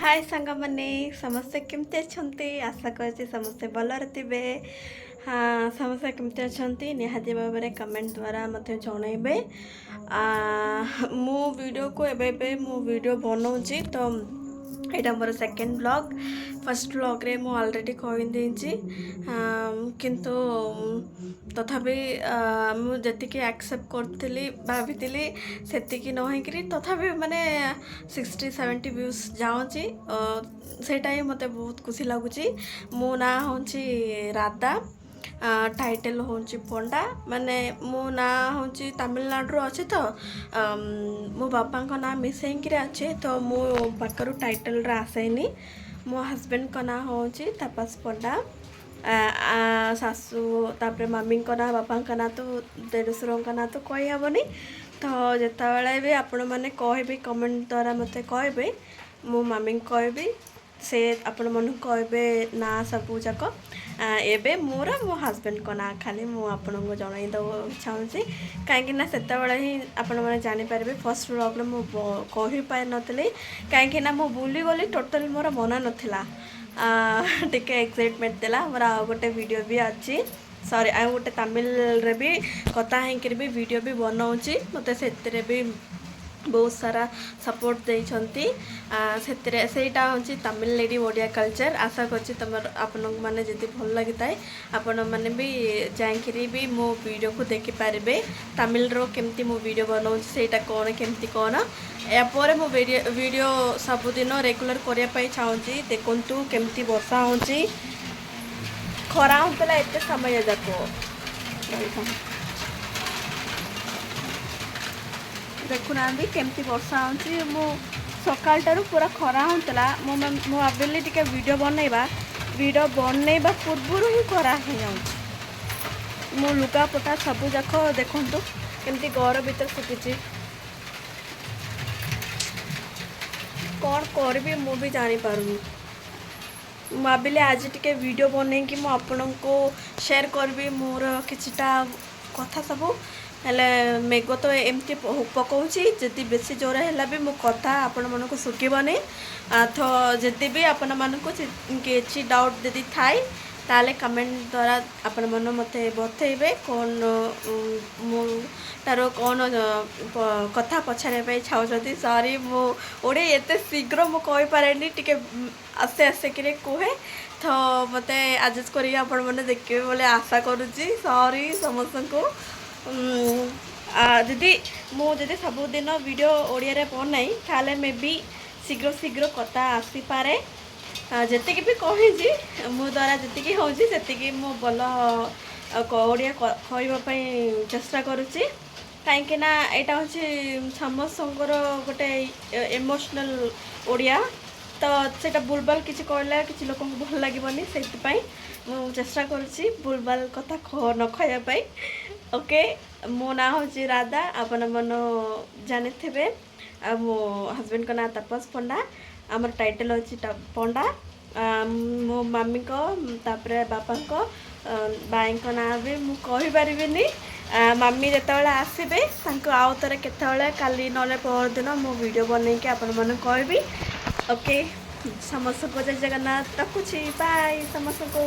ହାଏ ସାଙ୍ଗମାନେ, ସମସ୍ତେ କେମିତି ଅଛନ୍ତି? ଆଶା କରୁଛି ସମସ୍ତେ ଭଲରେ ଥିବେ। ହଁ, ସମସ୍ତେ କେମିତି ଅଛନ୍ତି ନିହାତି ଭାବରେ କମେଣ୍ଟ ଦ୍ୱାରା ମୋତେ ଜଣାଇବେ। ମୁଁ ଭିଡ଼ିଓକୁ ଏବେ ଏବେ ମୁଁ ଭିଡ଼ିଓ ବନାଉଛି, ତ ଏଇଟା ମୋର ସେକେଣ୍ଡ ବ୍ଲଗ୍। ଫାର୍ଷ୍ଟ ବ୍ଲଗ୍ରେ ମୁଁ ଅଲରେଡ଼ି କହିଦେଇଛି, କିନ୍ତୁ ତଥାପି ମୁଁ ଯେତିକି ଆକ୍ସେପ୍ଟ କରିଥିଲି, ଭାବିଥିଲି ସେତିକି ନ ହେଇକିରି ତଥାପି ମାନେ 60-70 ଭ୍ୟୁଜ୍ ଯାଉଛି। ସେଇଟା ହିଁ ମୋତେ ବହୁତ ଖୁସି ଲାଗୁଛି। ମୋ ନାଁ ହେଉଛି ରାଧା, ଟାଇଟେଲ୍ ହେଉଛି ପଣ୍ଡା। ମାନେ ମୋ ନାଁ ହେଉଛି ତାମିଲନାଡ଼ୁରୁ ଅଛି, ତ ମୋ ବାପାଙ୍କ ନାଁ ମିଶେଇକିରି ଅଛି, ତ ମୋ ପାଖରୁ ଟାଇଟେଲ୍ରେ ଆସେନି। ମୋ ହଜବେଣ୍ଡଙ୍କ ନାଁ ହେଉଛି ତାପସ ପଣ୍ଡା। ଶାଶୁ, ତାପରେ ମାମିଙ୍କ ନାଁ, ବାପାଙ୍କ ନାଁ ତ, ଦେଢ଼ଶୁରଙ୍କ ନାଁ ତ କହିହେବନି। ତ ଯେତେବେଳେ ବି ଆପଣମାନେ କହିବେ, କମେଣ୍ଟ ଦ୍ୱାରା ମୋତେ କହିବେ, ମୁଁ ମାମିଙ୍କୁ କହିବି, ସେ ଆପଣମାନଙ୍କୁ କହିବେ ନାଁ ସବୁ ଯାକ। ଏବେ ମୋର ମୋ ହଜବେଣ୍ଡଙ୍କ ନାଁ ଖାଲି ମୁଁ ଆପଣଙ୍କୁ ଜଣାଇ ଦେବାକୁ ଚାହୁଁଛି, କାହିଁକି ନା ସେତେବେଳେ ହିଁ ଆପଣମାନେ ଜାଣିପାରିବେ। ଫାର୍ଷ୍ଟ ବ୍ଲଗ୍ରେ ମୁଁ କହିପାରିନଥିଲି, କାହିଁକି ନା ମୁଁ ଭୁଲିଗଲି ଟୋଟାଲ୍, ମୋର ମନେ ନଥିଲା। ଟିକେ ଏକ୍ସାଇଟମେଣ୍ଟ ଥିଲା। ମୋର ଆଉ ଗୋଟେ ଭିଡ଼ିଓ ବି ଅଛି, ସରି, ଆଉ ଗୋଟେ ତାମିଲରେ ବି କଥା ହେଇକିରି ବି ଭିଡ଼ିଓ ବି ବନାଉଛି। ମୋତେ ସେଥିରେ ବି ବହୁତ ସାରା ସପୋର୍ଟ ଦେଇଛନ୍ତି। ସେଥିରେ ସେଇଟା ହେଉଛି ତାମିଲ ଲେଡ଼ି ଓଡ଼ିଆ କଲଚର୍। ଆଶା କରୁଛି ତମର ଆପଣଙ୍କୁ ମାନେ ଯଦି ଭଲ ଲାଗିଥାଏ, ଆପଣମାନେ ବି ଯାଇକିରି ବି ମୋ ଭିଡ଼ିଓକୁ ଦେଖିପାରିବେ, ତାମିଲର କେମିତି ମୁଁ ଭିଡ଼ିଓ ବନାଉଛି, ସେଇଟା କ'ଣ କେମିତି କ'ଣ। ଏହାପରେ ମୁଁ ଭିଡ଼ିଓ ସବୁଦିନ ରେଗୁଲାର କରିବା ପାଇଁ ଚାହୁଁଛି। ଦେଖନ୍ତୁ କେମିତି ବର୍ଷା ହେଉଛି। ଖରା ହେଉଥିଲା ଏତେ ସମୟ ଯାକ। ରହିଥାନ୍ତୁ। ଦେଖୁନାହାନ୍ତି କେମିତି ବର୍ଷା ହେଉଛି। ମୁଁ ସକାଳଟାରୁ ପୁରା ଖରା ହେଉଥିଲା। ମୁଁ ଭାବିଲି ଟିକେ ଭିଡ଼ିଓ ବନେଇବା। ଭିଡ଼ିଓ ବନେଇବା ପୂର୍ବରୁ ହିଁ ଖରା ହେଇଯାଉଛି। ମୋ ଲୁଗାପଟା ସବୁ ଯାକ ଦେଖନ୍ତୁ କେମିତି ଘର ଭିତରେ ଶୁଖିଛି। କ'ଣ କରିବି ମୁଁ ବି ଜାଣିପାରୁନି। ମୁଁ ଭାବିଲି ଆଜି ଟିକେ ଭିଡ଼ିଓ ବନେଇକି ମୁଁ ଆପଣଙ୍କୁ ସେୟାର କରିବି ମୋର କିଛିଟା କଥା ସବୁ। ହେଲେ ମେଘ ତ ଏମିତି ପକଉଛି, ଯଦି ବେଶୀ ଜୋର ହେଲା ବି ମୋ କଥା ଆପଣମାନଙ୍କୁ ଶୁଖିବନି। ତ ଯଦି ବି ଆପଣମାନଙ୍କୁ କିଛି ଡାଉଟ୍ ଯଦି ଥାଏ, ତାହେଲେ କମେଣ୍ଟ ଦ୍ୱାରା ଆପଣମାନେ ମୋତେ ବତେଇବେ କ'ଣ ମୁଁ ତାର କ'ଣ କଥା ପଚାରିବା ପାଇଁ ଚାହୁଁଛନ୍ତି। ସରି, ମୁଁ ଓଡ଼ିଆ ଏତେ ଶୀଘ୍ର ମୁଁ କହିପାରେନି, ଟିକେ ଆସ୍ତେ ଆସ୍ତେ କିରି କୁହେ। ତ ମୋତେ ଆଡ଼ଜଷ୍ଟ କରିକି ଆପଣମାନେ ଦେଖିବେ ବୋଲି ଆଶା କରୁଛି। ସରି ସମସ୍ତଙ୍କୁ। ଯଦି ମୁଁ ଯଦି ସବୁଦିନ ଭିଡ଼ିଓ ଓଡ଼ିଆରେ ବନାଇ, ତାହେଲେ ମେ ବି ଶୀଘ୍ର ଶୀଘ୍ର କଥା ଆସିପାରେ। ଯେତିକି ବି କହିଛି, ମୋ ଦ୍ୱାରା ଯେତିକି ହେଉଛି ସେତିକି ମୁଁ ଭଲ ଓଡ଼ିଆ କହିବା ପାଇଁ ଚେଷ୍ଟା କରୁଛି, କାହିଁକି ନା ଏଇଟା ହେଉଛି ସମସ୍ତଙ୍କର ଗୋଟେ ଏମୋସନାଲ୍ ଓଡ଼ିଆ। ତ ସେଇଟା ଭୁଲଭାଲ କିଛି କହିଲେ କିଛି ଲୋକଙ୍କୁ ଭଲ ଲାଗିବନି। ସେଇଥିପାଇଁ ମୁଁ ଚେଷ୍ଟା କରୁଛି ଭୁଲଭାଲ କଥା ନ କହିବା ପାଇଁ। ଓକେ, ମୋ ନାଁ ହେଉଛି ରାଧା, ଆପଣମାନେ ଜାଣିଥିବେ। ଆଉ ମୋ ହଜବେଣ୍ଡଙ୍କ ନାଁ ତାପସ ପଣ୍ଡା। ଆମର ଟାଇଟେଲ୍ ଅଛି ପଣ୍ଡା। ମୋ ମାମିଙ୍କ, ତାପରେ ବାପାଙ୍କ, ଭାଇଙ୍କ ନାଁ ବି ମୁଁ କହିପାରିବିନି। ମାମି ଯେତେବେଳେ ଆସିବେ, ତାଙ୍କୁ ଆଉ ଥରେ କେତେବେଳେ କାଲି ନହେଲେ ପରଦିନ ମୁଁ ଭିଡ଼ିଓ ବନେଇକି ଆପଣମାନଙ୍କୁ କହିବି। ଓକେ, ସମସ୍ତଙ୍କୁ ଜୟ ଜଗନ୍ନାଥ। ରଖୁଛି, ବାଏ ସମସ୍ତଙ୍କୁ।